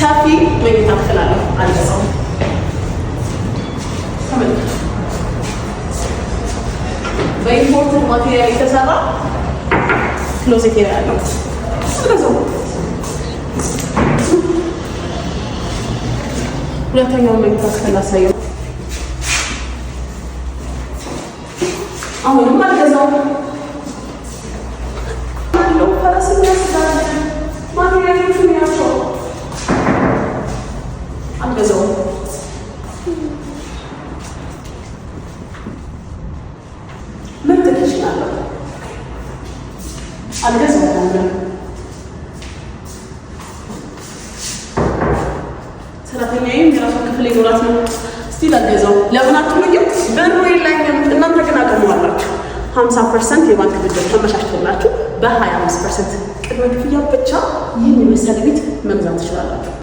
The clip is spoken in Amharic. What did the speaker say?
ሰፊ መኝታ ክፍል አለው። አልገዛውም። ተመልከቱ። በ imported material የተሰራ closet ያለው፣ አልገዛውም። ሁለተኛው መኝታ ክፍል አሳየው። አሁንም አልገዛውም። አለው ፈረስ የሚያስጋለ material ኦቹን ያቸው፣ አልገዛውም። ምርጥ kitchen አለው። አልገዛውም። አሁንም ሰራተኛዬም የራሷ ክፍል ይኖራት ነው። Still አልገዛውም። ለምን አትሉኝም? ብሩ የለኝም። እናንተ ግን አቅሙ አላችሁ። 50% የባንክ ብድር ተመቻችቶላችሁ በ25% ቅድመ ክፍያ ብቻ ይህን የመሰለ ቤት መግዛት ትችላላችሁ።